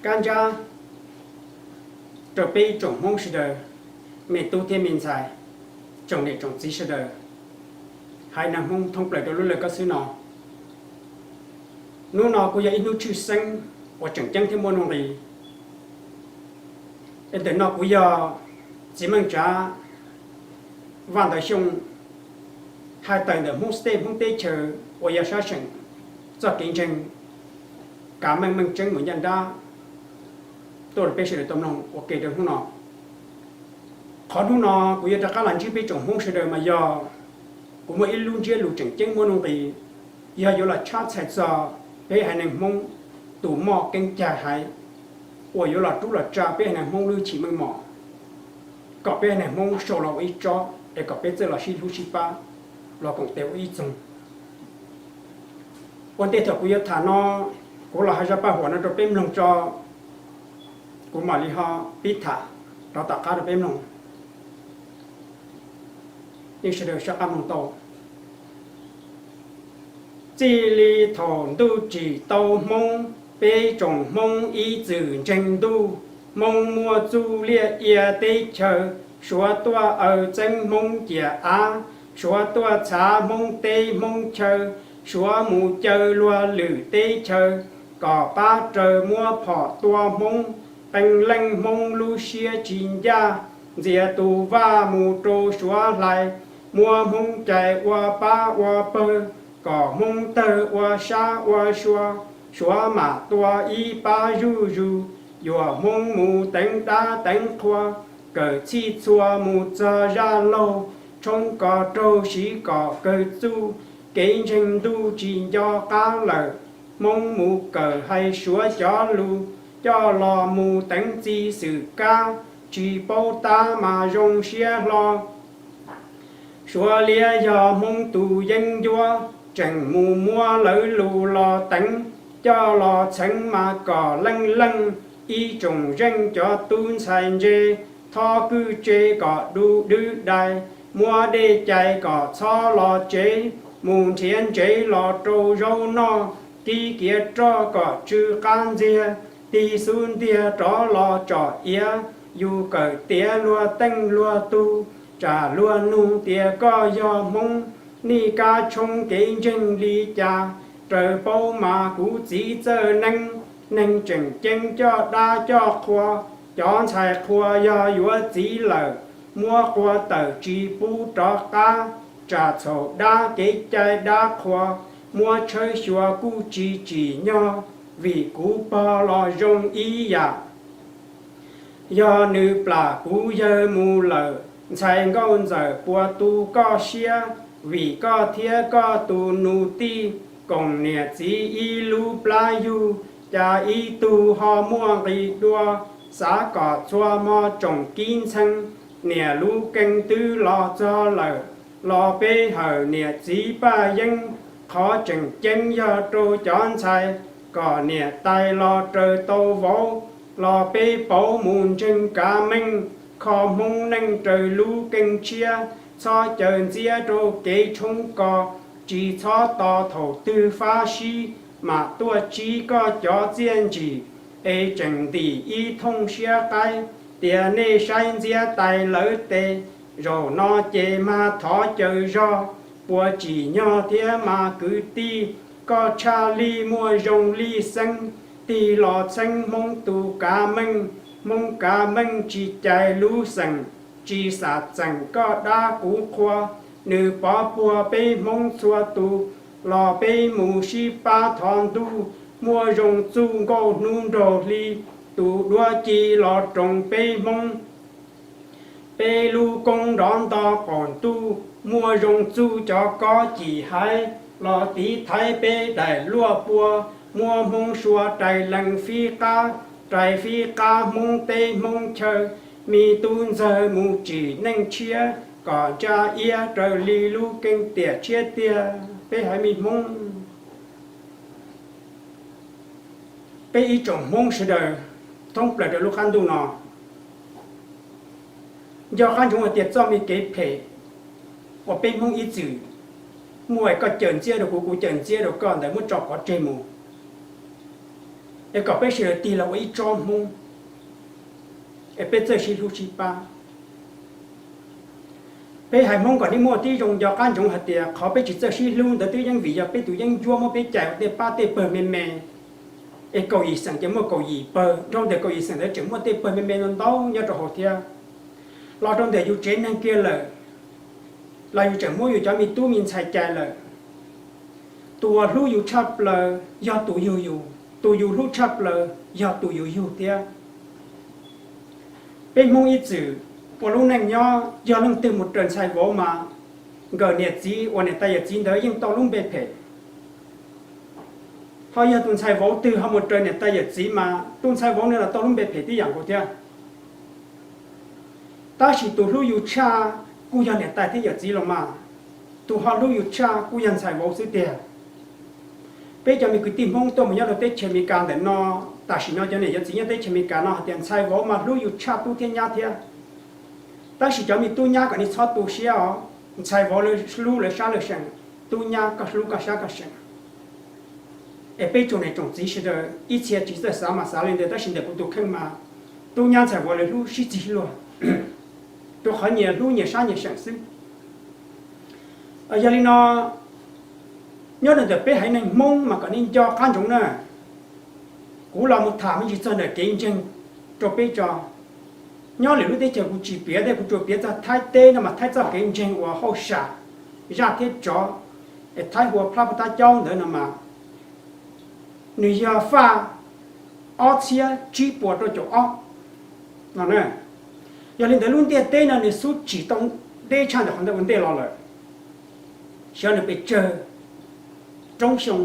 Kab ntsab rau peb ib tsoom Hmoob sawv daws, me tub thiab me ntxhais, tsoom niam tsoom txiv sawv daws, haiv neeg Hmoob thoob plaws rau lub laj kab xwb no. Hnub no kuj yog ib hnub tshwj xeeb uas tseem ceeb thiab muaj nuj nqis. Es ntawm no kuv yog Txiv Meej Tsav Vaj Ntawv Xyooj, hais tawm ntawm Hmoob State, Hmoob teb chaws uas yog sab seem txoj kev ntseeg kav meej meej tseeb mus ncaj nrab tuaj rau peb sawv daws tau mloog ua ke rau hnub no. Qhov hnub no kuv yuav rov qab los ntsib peb tsoom Hmoob sawv daws mas yog kuv muaj ib lub ntsiab lus tseem ceeb muaj nuj nqis, yog yuav los tshab txhais txog peb haiv neeg Hmoob tus moj keeb cai haiv uas yuav los rub los tsa peb haiv neeg Hmoob lub chim meej mom, kom peb haiv neeg Hmoob sau los ua ib tsob es kom peb txawj los sib hlub sib pab, los koom tes ua ib txoog. Ua ntej thaum kuv yuav tham no, kuv los hais zaj paj huam no rau peb mloog tso, kuv mam li ho pib tham rov tom qab rau peb mloog. Sawv daws sab qab mloog tau. Txij li thaum ntuj tsim tau Hmoob, peb tsoom Hmoob ib txwm ntseeg ntuj. Hmoob muaj txuj liaj ia teb chaws, Suav tuaj aws txeeb Hmoob ciam av, Suav tuaj txhav Hmoob teb Hmoob chaw, Suav mus caw luag lwm teb chaws, kom pab raws muab phom tua Hmoob, qee leej Hmoob lub siab tsis ncaj, ntxias tus vaj mus rau Suav hlais, muab Hmoob cais ua pab ua pawg, kom Hmoob tawg ua sab ua sua, Suav mam tua ib pab zuj zus, yuam Hmoob mus teev dab teev qhua, kawm txhij txhua mus txog zaj laug, tshoob kom raug siv kom kawg txuj, kev ntseeg ntuj tsis nco qab lawm, Hmoob mus kawm hais Suav cov lus, coj los mus teev txi xwm kab, tsis paub tab mas zoo siab hlo. Suav liab yog Hmoob tus yeeb ncuab, tseem mus muab lawv lus los teev, coj los txheev mas kom leej leej, ib tsoom zeej cov tub ntxhais ntse, thob kwj tse kom du dwb dais, muab dej cais kom txhob los tsev, mus nrhiav ntsev los rau zaub noj, kib kiav roj kom tsw qab ntxiag, tig xub ntiag rov los tsom iav, yus kawm tiav luag teej luag tug, tsam luag nug tias koj yog Hmoob, nij kab tshoob kev ntseeg li cas, raws paub mas kuv txiv txawj neeb, neeg tseem ceeb coj dab coj qhua, cov ntxhais qhua yog yuav txiv lawm, muab qhua tawm tsis pub rov qab, tsam txhaum dab kev cai dab qhua, muab tshawb xyuas kuj tsis tsim nyog, vim kuv pog los zoo ib yam. Yog nws plam kuv yawg mus lawm, ntxhais nkauj ntxawm puas tu koj siab, vim koj thiab koj tus nus tij, koom niam txiv ib lub plab yug, cas ib tug ho muaj nqis dua, xav kom txhua hmo tsoom kib ntxhee, niam lub kee twb los txog lawm, los peb hawm niam txiv paj yeeb, qhov tseem ceeb yog rau cov ntxhais, kom niam tais los raws tau vauv, los peb pauv mus ntseeg kav meej, kho Hmoob neej raws lub keej tshiab, txhob caw ntxiab rau kev tshoob kos, tsis txhob tos thaum twg fab sib mam tuaj tsib koj cov txiaj ntsim, es tseem ntim ib thooj siab qaib, tias nej saib ntxiab tais lawv tes, zaum no ces mag thov caw zog, puas tsim nyog thiab mas kwv tij, koj tshaj lij muaj zoo lij xeeb, tig los txheeb Hmoob tus kav meej, Hmoob kav meej tsis cais lub xeem, tsis xam txeem koj dab kuv qhua, nws pov puag peb Hmoob txhua tus, los peb mus sib pab thov ntuj, muaj zoo txuj nkauj hnub nraug hli, tus duab ci los roos peb Hmoob. Peb lub koob nrov nto qaum ntuj, muaj zoo txuj cov kob cim haiv, los tiv thaiv peb daim luaj pua, muab Hmoob sua rais lees fib qab, rais fib qab Hmoob teb Hmoob chaw, me tub ntxawg mus tsim neej tshiab, kom ntsa iab raws li lub keej tiam tshiab tiag. Peb haiv me Hmoob, peb ib tsoom Hmoob sawv daws thoob plaws rau lub qab ntuj no, nco qab ntsoov hais tias txoj me kev phem uas peb Hmoob ib txwm muaj, koj cawm ntxiab rau kuv, kuv cawm ntxiab rau koj ntawd muab tso pov tseg mus. es kom peb sawv daws tig los ua ib tsob Hmoob, es peb txawj sib hlub sib pab. Peb haiv Hmoob kom nej muaj tib zoo nco qab ntsoov hais tias qhov peb tsis txawj sib hlub ntawd twb yeej vim yog peb tus yeeb ncuab muab peb cais ua tej pab tej pawg me me. Es kaum yim xeem ces muaj kaum yim pawg, dhau ntawm kaum yim xeem ntawd tseem muaj tej pawg me me ntau ntau nyob rau hauv thiab. Los rau ntawm yus tsev neeg kiag lawm, los yus tseem muab yus cov me tub me ntxhais cais lawm. Tus uas hlub yus tshaj plaws yog tus yug yus, tus yus hlub tshaj plaws yog tus yus yug thiab. Peb Hmoob ib txwm ua lub neej nyob, yog leej twg mus raws ntxhais vauv mas nkawm niam txiv uas niam tais yawm txiv ntawd yeej tau lub npe phem. Ho yog tus ntxhais vauv twg ho mus raws niam tais yawm txiv mas tus ntxhais vauv ntawd los tau lub npe phem tib yam nkaus thiab. Tab sis tus hlub yus tshaj kuj yog niam tais thiab yawm txiv los mas, tus ho hlub yus tshaj kuj yog ntxhais vauv xwb tiag. Peb cov me kwv tij Hmoob tuaj mus nyob rau teb chaws Amelikas ntawm no, tam sim no cov niam cov txiv nyob teb chaws Amelikas no hais tias ntxhais vauv mas hlub yus tshaj tub thiab nyab thiab. Tab sis cov me tub nyab kom nej txhob tu siab os, ntxhais vauv lawv hlub lawv sab lawv seem, tub nyab koj hlub koj sab koj seem. Es peb tsoom niam tsoom txiv sawv daws ib txhia tsis txawj xav mas xav li ntawd, tab sis ntawm kuv tus kheej mas tub nyab ntxhais vauv lawv hlub sib txig luag, rau qhov nyias hlub nyias sab nyias seem xwb. Yog li no, nyob rau ntawm peb haiv neeg Hmoob mas kom nej nco qab ntsoov na, kuv los mus tham me ntsis txog ntawm kev ntseeg rau peb tso. Nyob lwm lub teb chaws kuv tsis piav thiab, kuv tsuas piav txog Thaib teb no mas Thaib txoj kev ntseeg uas hauj sam, zaj thiab tsov, es Thaib hu ua plab pab tab caub ntawd no mas nws yog faj ob txhiab tsib puas rau caum ob no. Yog li ntawd lub ntiaj teb no nws xub tsim tau deb tshaj ntawm qhov ntawd ua ntej los lawm, xyov nws pes tsawg roob xyoo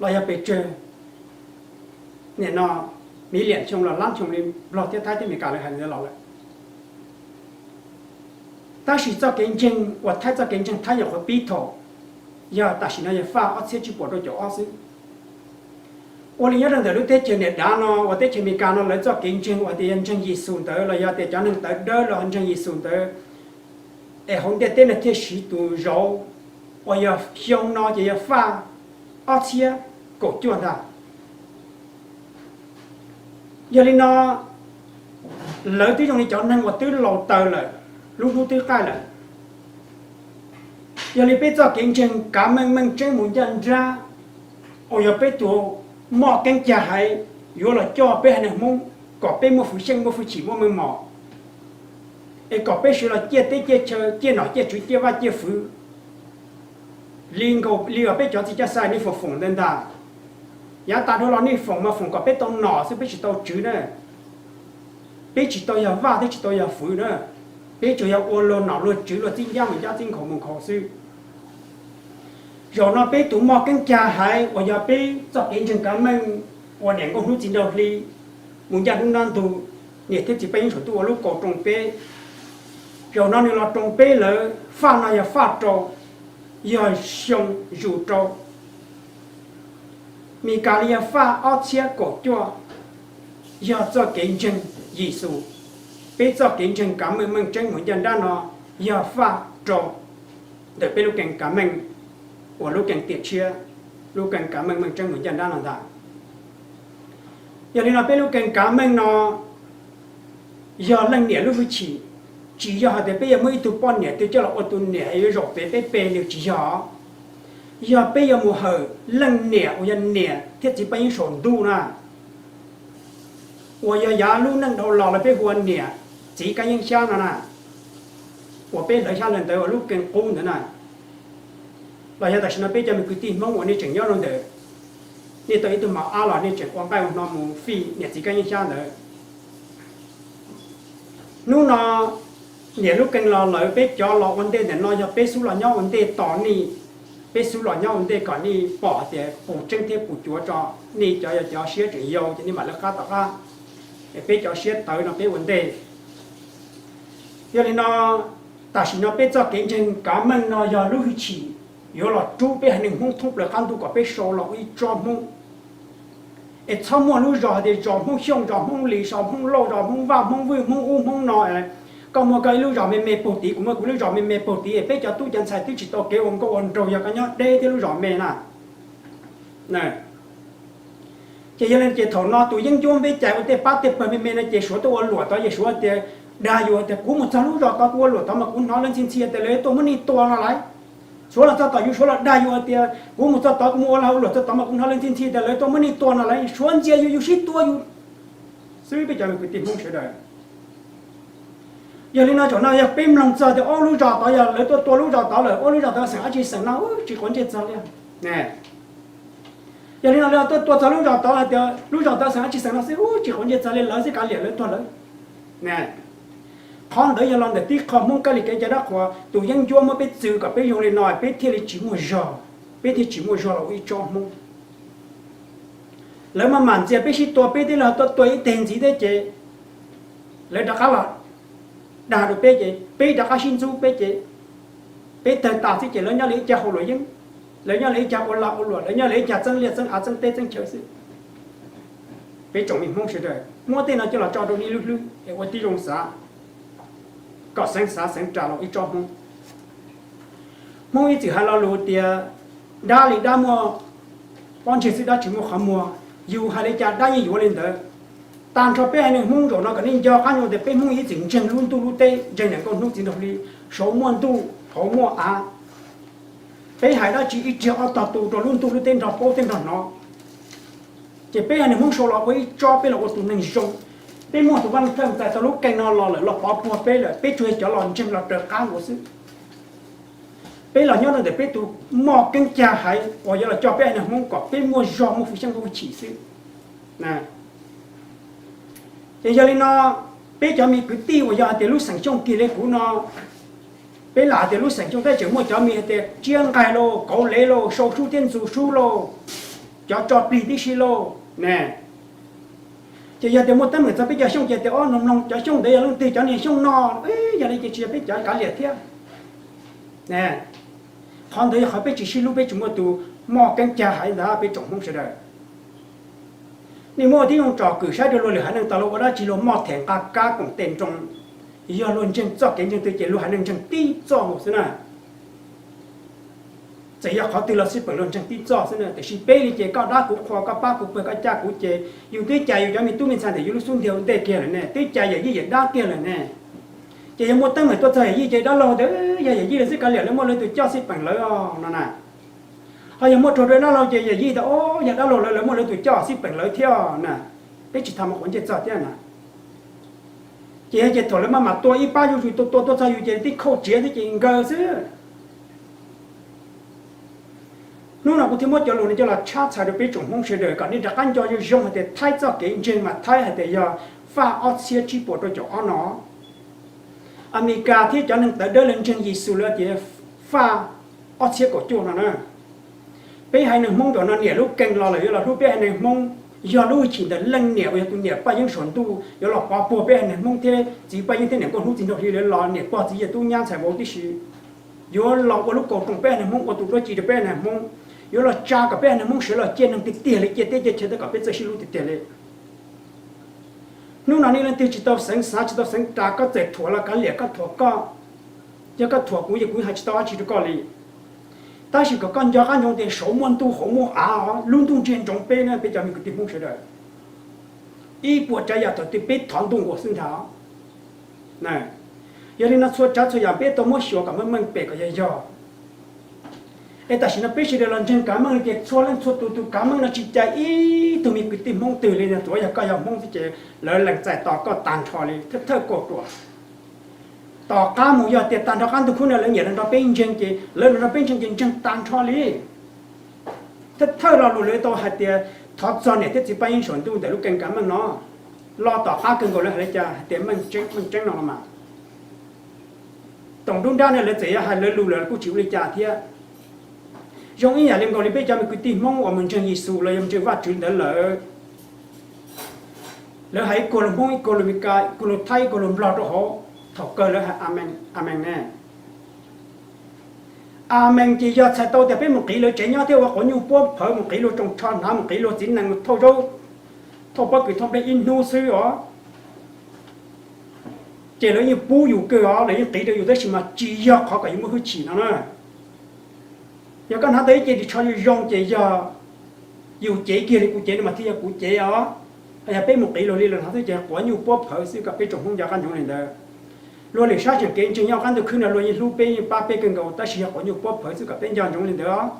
los yog pes tsawg nim no million xyoo los lab xyoo li Nplog thiab Thaib thiab Amelikas lawv hais ntawd los lawm. Tab sis txoj kev ntseeg uas Thaib txoj kev ntseeg Thaib nyuam qhuav pib thaum yog tam sim no yog faj ob txhiab tsib puas rau caum ob xwb. Ua li nyob rau ntawm lub teb chaws niam dav no uas teb chaws Amelikas no lawv txoj kev ntseeg uas tias yog ntseeg Yexus ntawd los yog tias cov neeg tawv dawb los ntseeg Yexus ntawd, es hauv ntiaj teb no thiaj siv tus zauv uas yog xyoo no ces yog faj ob txhiab kaum cuaj ntag. Yog li no, lawv twb zoo li cov neeg uas twb laus taws lawm, lub hnub twb qaij lawm. Yog li peb txoj kev ntseeg kav meej meej tseeb mus ncaj nrab, uas yog peb tus moj keeb cag haiv yuav los coj peb haiv neeg Hmoob kom peb muaj hwj xyeej muaj hwj chim muaj meej mom, es kom peb sawv los ciaj teb ciaj chaw ciaj nom ciaj tswv ciaj vaj ciaj fwv li nkaus li uas peb cov txiv coj xais nej foom foom ntawd ntag. Yav tas dhau los nej foom mas foom kom peb tau nom xwb peb tsis tau tswv na. Peb tsis tau yog vaj thiab tsis tau yog fwv na. Peb tsuas yog ua luag nom luag tswv luag txib ncaj mus ncaj txib nkhaus mus nkhaus xwb. Zaum no peb tus moj keeb cag haiv uas yog peb txoj kev ntseeg kav meej uas niam nkauj hnub txiv nraug hli mus ncaj hnub nab ntug, niam thiab txiv Paj Yeeb Suam tuaj ua lub kaus rau peb. Zaum no nws los rau peb lawm, faj no yog faj rau, yog xyoo zus rau Mis Kas li yog faj ob txhiab kaum cuaj, yog txoj kev ntseeg Yexus. Peb txoj kev ntseeg kav meej meej tseeb mus ncaj nrab no yog faj rau ntawm peb lub keeb kav meej uas lub keeb tiam tshiab, lub keeb kav meej meej tseeb mus ncaj nrab no ntag. Yog li no peb lub keeb kav meej no yog leej niam lub hwj chim, tsis yog hais tias peb yuav muab ib tug poj niam twg coj los ua tus niam yuav zaum pem peb pe nws tsis yog. Yog peb yuav mus hawm leej niam uas yog niam thiab txiv Paj Yeeb Suam ntuj na, uas yog yav lub neej dhau los los peb hu ua niam txiv Kab Yeeb Xyab no na, uas peb hlawv xyab ntawd ua lub keeb qub ntawd na, los yog tam sim no peb cov me kwv tij Hmoob uas nej tseem nyob rau ntawm, nej tau ib tug mos ab los nej tseem ua nqaij ua hno mus fij niam txiv Kab Yeeb Xyab ntawd. Hnub no niam lub keeb los lawm, peb cov los ua ntej ntawm no yog peb xub los nyob ua ntej tos nej, peb xub los nyob ua ntej kom nej pom hais tias puas tseeb thiab puas cuav tso. Nej cov yog cov siab tseem yau ces nej mam lawv qab tom qab, es peb cov siab tawv no peb ua ntej. Yog li no, tam sim no peb txoj kev ntseeg kav meej no yog lub hwj chim yuav los rub peb haiv neeg Hmoob thoob plaws qab ntuj kom peb sau los ua ib tsob Hmoob. Es txhob muaj lub zos hais tias zos Hmoob Xyooj, zos Hmoob Lis, zos Hmoob Lauj, zos Hmoob Vaj, Hmoob Vwj, Hmoob Ub, Hmoob no. Koj muaj koj ib lub zos me me puag tid, kuv muaj kuv lub zos me me puag tid, es peb cov tub cov ntxhais twb tsis tau kev ua nkauj ua nraug yog koj nyob deb thiab lub zos me na. Ces yog li ces thaum no tus yeeb ncuab npeb cais ua tej pab tej pawg me me no ces Suav tuaj ua luam tod ces Suav tias, dag yus tias kuv mus txog lub zos tod kuv ua luam tod mas kuv hnov lawv ntxhi ntxhi tias lawv tuaj muab nej tua no lauj. Suav los txog tom yus Suav los dag yus tias kuv mus txog tod kuv mus ua lag ua luam txog tod mas kuv hnov lawv ntxhi ntxhi tias lawv tuaj muab nej tua no lauj, Suav ntxias yus yus sib tua yus xwb peb cov me kwv tij Hmoob sawv daws. Yog li no thaum no yog peb mloog txog tias ob lub zos tod yog lawv tuaj tua lub zos tod lawm, ob lub zos tod xeem dab tsi xeem no tsis quav ntsej txog li. Yog li no lawv tuaj tua txog lub zos tod hais tias lub zos tod xeem dab tsi xeem no xwb tsis quav ntsej txog li, lawv xwb kav liam lawv tuag lawv. Qhov ntawd yog los ntawm tib qho Hmoob kab li kev cai dab qhuas tus yeeb ncuab muab peb txwv kom peb zoo li no peb thiaj li tsis muaj zog, peb thiaj tsis muaj zog los ua ib tsob Hmoob. Lawv maj mam ntxias peb sib tua, peb twb los tua tua ib teg ntxiv thiab ces lawv rov qab los dag rau peb ces peb rov qab sib ntxub peb ces peb tawg tas xwb ces lawv nyob li ib cag hau luam yeeb, lawv nyob li ib cag ua lag ua luam, lawv nyob li ib cag txeeb liaj txeeb av txeeb teb txeeb chaw xwb. Peb tsoom me Hmoob sawv daws muab tej no coj los tso rau nej lub hlwb es ua tib zoo xav kom xeev xav xeev ras los ib tsob Hmoob. Hmoob ib txwm hais lo lus tias dab li dab muaj pob ntseg xwb dab tsis muaj qhov muag. Yus hais li cas dab yeej yuav li ntawd. Tag nrho peb haiv neeg Hmoob zaum no kom nej nco qab ntsoov tias peb Hmoob ib txwm ntseeg lub ntuj lub teb, ntseeg niam nkauj hnub txiv nraug hli, saum muaj ntuj hauv muaj av. Peb hais dab tsi ib riag ob tog tu rau lub ntuj lub teb nrog paub thiab nrog hnov. Ces peb haiv neeg Hmoob sau los ua ib tsob, peb los ua tus neeg zoo. Peb muaj tus vaj neeg thawj txais tau lub keeb no los lawm los pov puag peb lawm, peb tsuas yog cov los ntseeg los raws qab nkaus xwb. Peb los nyob rau ntawm peb tus moj keeb cag haiv uas yuav los coj peb haiv neeg Hmoob kom peb muaj zog muaj hwj xeeb muaj hwj chim xwb. Ces yog li no, peb cov me kwv tij uas yog hais tias lub xeem Xyooj kiag li kuv no, peb lam hais tias lub xeem Xyooj tab sis tseem muaj cov me hais tias Tsiab Nqaig lauj, Kauv Lev lauj, Sau Sub thiab Ntxu Sub lauj, cov tso plig tib si lauj ne. Ces yog tias muaj teeb meem txog peb cov Xyooj ces tias ob no mloog cov Xyooj ntawd yog leej twg, cov niag Xyooj no, yog li ces tsis yog peb cov kav liam thiab. Qhov ntawd yog qhov peb tsis sib hlub, peb tsis muaj tus moj keeb cag haiv ntag peb tsoom Hmoob sawv daws. Nej muab ua tib zoo tsom kwm saib rau luag lwm haiv neeg tas luag ua dab tsi luag moj them nqa kab koom tes nroo, yog luag ntseeg txoj kev ntseeg twg ces luag haiv neeg ntseeg tib txoj nkaus xwb na. Txawm yog qhov twg los xij peem luag ntseeg tib txoj xwb na, tiam sis peb li ces koj dab kuv qhua, koj pab kuv pawg, koj caj kuv ces yus twb cas yus cov me tub me ntxhais ntawm yus lub xub ntiag ua ntej kiag lawm ne, twb cas yawm yij yawm dab kiag lawm ne. Ces yog muaj teeb meem tuaj txog yawm yij ces dab laug tias yog yawm yij lawv xwb kav liam, lawv muaj lawv tus coj xij peem lawv no na. Ho yog muaj raug rau dab laug ces yawm yij tias o, yog dab laug lawv, lawv muaj lawv tus coj xij peem lawv thiab na. Peb tsis tau mus quav ntsej txog thiab na. Ces yog ces thaum lawv maj mam tua ib pab zuj zus, tua tua tuaj txog yus ces tib khauj tsiav xwb ces nkaws xwb. Hnub no kuv thiaj muab cov lus no coj los tshab txhais rau peb tsoom Hmoob sawv daws kom nej rov qab nco zoo zoo hais tias Thaib txoj kev ntseeg mas Thaib hais tias yog faj ob txhiab tsib puas rau caum ob no. Amelikas thiab cov neeg tawv dawb lawv ntseeg Yexus lawv tias faj ob txhiab kaum cuaj no na. Peb haiv neeg Hmoob zaum no niam lub keeg los lawm yuav los hlub peb haiv neeg Hmoob, yog lub hwj chim ntawm leej niam uas yog tus niam Paj Yeeb saum ntuj yuav los pov puag peb haiv neeg Hmoob thiab txiv Paj Yeeb thiab niam nkauj hnub txiv nraug hli lawv los niam pog txiv yawg tub nyab ntxhais vauv tib si, yuav los ua lub kaus roos peb haiv neeg Hmoob, ua tus duab ci rau peb haiv neeg Hmoob, yuav los tsa kom peb haiv neeg Hmoob sawv los ciaj neeg tiag tiag li ciaj teb ciaj chaw thiab kom peb txawj sib hlub tiag tiag li. Hnub no nej leej twg tsis tau xeev xav tsis tau xeev ras, koj txawm thuam los kav liam, koj thuam koj, yog koj thuam kuv ces kuv hais tsis tau dab tsi rau koj li. Tab sis kom koj nco qab ntsoov tias saum muaj ntuj hauv muaj av, lub ntuj ntseg ntsoov peb na peb cov me kwv tij Hmoob sawv daws. Ib puas tsav yam thaum twg peb thov ntuj nkaus xwb ntag. Yog li no txhua tsav txhua yam peb tau muab xyuas kom meej meej pem kom yog yog. Es tam sim no peb sawv daws los ntseeg kav meej li ces txhua leej txhua tus tus kav meej no tsis cais ib tug me kwv tij Hmoob twg li, tsuav yog koj yog Hmoob xwb ces lawv lees txais tos koj tag nrho li, thawj thawj kaum ruam. Tom qab mus yog tias tag nrho qab ntuj khub no lawv nyiam los nrog peb ntseeg ces lawv los nrog peb ntseeg ces ntseeg tag nrho li. Thawj thawj lo lus lawv tau hais tias thov txog niam thiab txiv Paj Yeeb saum ntuj ntawm lub keeg kav meej no. Los tom qab kawg nkaus lawv hais li cas hais tias meej tseeb meej tseeb no los mas. Toom nruab nrab no lawv txawm yog hais lawv lus lawm kuj tsis ua li cas thiab. Zoo ib yam li nkaus li peb cov me kwv tij Hmoob uas mus ntseeg Yexus los yog mus ntseeg Vajtswv ntawd lawm, lawv hais ib kuag lus Hmoob, ib kuag lus Meskas, ib kuag lus Thaib, ib kuag lus Nplog rau hauv, thaum kawg lawv hais amees, amees ne. Amees ces yog txhais tau tias peb mus qiv lawv tsev nyob thiab ua quav nyuj puab phawv, mus qiv luag tsoos tsho hnav, mus qiv luag txiv nees, mus thauj zaub, thauj pob kws thauj nplej ib hnub xwb os, ces lawv yeej pub yus kawg os, lawv yeej qiv rau yus tab sis mas tsis yog qhov kom yus muaj hwj chim no na. Yog koj hnav tau ib ce ris tsho zoo zoo ces yog Yus cev kiag li kuv cev no mas thiaj yog kuv cev os. Yog peb mus qiv luag li lawm no twb ces quav nyuj puab phawv xwb kom peb tsoom Hmoob nco qab ntsoov li ntawd. Luag lwm sab tseem kev ntseeg nyob qab ntuj khwb no luag yeej hlub peb yeej pab peb kawg nkaus tab sis yog quav nyuj puab phawv xwb kom peb nco ntsoov li ntawd os.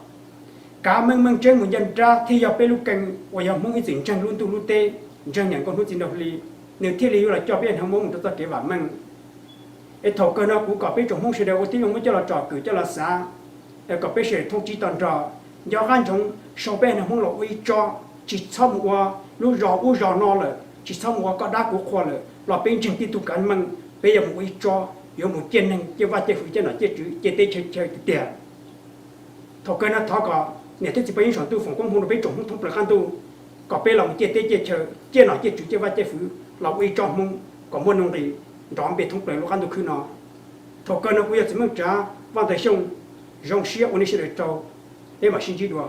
Kav meej meej tseeb mus ncaj nrab thiaj yog peb lub keeb uas yog Hmoob ib txwm ntseeg lub ntuj lub teb, ntseeg niam nkauj hnub txiv nraug hli, nws thiaj li yuav los coj peb hneev Hmoob mus rau txoj kev vam meej. Es thaum kawg no kuv kom peb tsoom Hmoob sawv daws ua tib zoo muab coj los tsom kwm coj los xav, kom peb sawv daws thoob tsib to nrog, nco qab ntsoov sau peb hneev Hmoob los ua ib tsob, tsis txhob mus ua lub zos ub zos no lawm, tsis txhob mus ua koj dab kuv qhua lawm los peb ntseeg tib tug kav meej, peb yuav mus ua ib tsob yuav mus ciaj neeg ciaj vaj ciaj fwv ciaj nom ciaj tswv ciaj teb chaws tiag tiag. Thaum kawg no thov kom niam thiab txiv paj yeeb saum ntuj foom koob hmoov rau peb tsoom Hmoob thoob plaws qab ntuj, kom peb los mus ciaj teb ciaj chaw ciaj nom ciaj tswv ciaj vaj ciaj fwv los ua ib tsob Hmoob kom muaj nuj nqis nrov npe thoob plaws lub qab ntuj khwb no. Thaum kawg no kuv yog Txiv Meej Tsav Vaj Ntxwg Xyooj, zoo siab ua nej sawv daws tsaug, peb mam sib ntsib dua.